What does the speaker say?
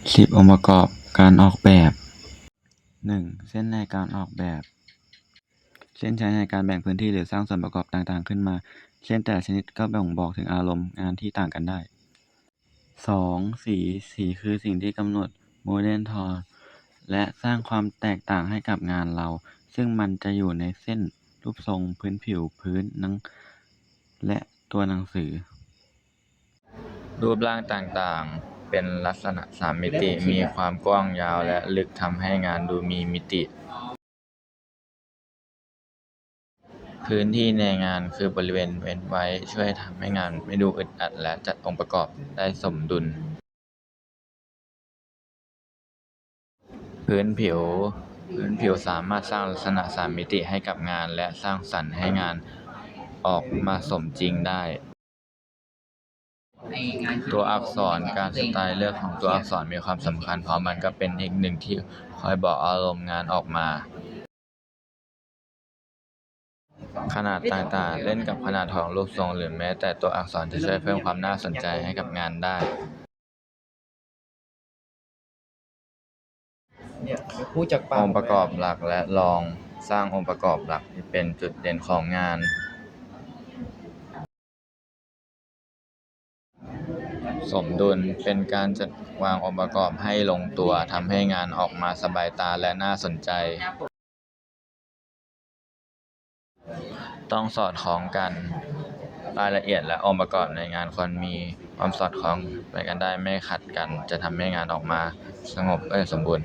ສິບ ອົງປະກອບການອອກແບບ. ໜຶ່ງ ເສັ້ນໃນການອອກແບບ. ເສັ້ນໃຊ້ໃນການແບ່ງພື້ນທີ່ ຫຼື ສ້າງສ່ວນປະກອບຕ່າງໆຂຶ້ນມາ ເຊັ່ນ ແຕ່ລະຊະນິດກໍບົ່ງບອກເຖິງອາລົມງານທີ່ຕ່າງກັນໄດ້. ສອງ ສີ. ສີຄືສິ່ງທີ່ກຳນົດ mood and tone ແລະ ສ້າງຄວາມແຕກຕ່າງໃຫ້ກັບງານເຮົາ, ຊຶ່ງມັນຈະຢູ່ໃນເສັ້ນ, ຮູບຊົງ, ພື້ນຜິວ, ພື້ນໜັງ ແລະ ຕົວໜັງສື. ຮູບຮ່າງຕ່າງໆ ເປັນລັກສະນະສາມມິຕິ, ມີຄວາມກວ້າງ, ຍາວ ແລະ ເລິກ, ທຳໃຫ້ງານດູມີມິຕິ. ພື້ນທີ່ໃນງານຄືບໍລິເວນເວັ້ນໄວ້ ຊ່ວຍທຳໃຫ້ງານໄມ່ດູອຶດອັດ ແລະ ຈັດອົງປະກອບໄດ້ສົມດຸນ. ພື້ນຜິວ. ພື້ນຜິວສາມາດສ້າງລັກສະນະສາມມິຕິໃຫ້ກັບງານ ແລະ ສ້າງສັນໃຫ້ງານອອກມາສົມຈິງໄດ້. ຕົວອັກສອນ. ການສະໄຕເລືອກຂອງຕົວອັກສອນມີຄວາມສຳຄັນ ເພາະມັນກໍເປັນເທັກນິກທີ່ຊ່ອຍບອກອາລົມງານອອກມາ. ຂະໜາດຕ່າງໆ. ເຫຼັ້ນກັບຂະໜາດຂອງຮູບຊົງ ຫຼື ແມ້ແຕ່ຕົວອັກສອນ ຈະຊ່ວຍເພີ່ມຄວາມໜ້າສົນໃຈໃຫ້ກັບງານໄດ້. ອງປະກອບຫຼັກ ແລະ ລອງສ້າງອົງປະກອບຫຼັກທີ່ເປັນຈຸດເດັ່ນຂອງງານ. ສົມດຸນ ເປັນການຈັດວາງອົງປະກອບໃຫ້ລົງຕົວ, ທຳໃຫ້ງານອອກມາສະບາຍຕາ ແລະ ໜ້າສົນໃຈ. ຕ້ອງສອດຄ່ອງກັນ. ລາຍລະອຽດ ແລະ ອົງປະກອບໃນງານຄວນມີຄວາມສອດຄ່ອງໄປກັນໄດ້, ໄມ່ຂັດກັນ, ຈະທຳໃຫ້ງານອອກມາສະຫງົບ ແລະ ສົມບູນ.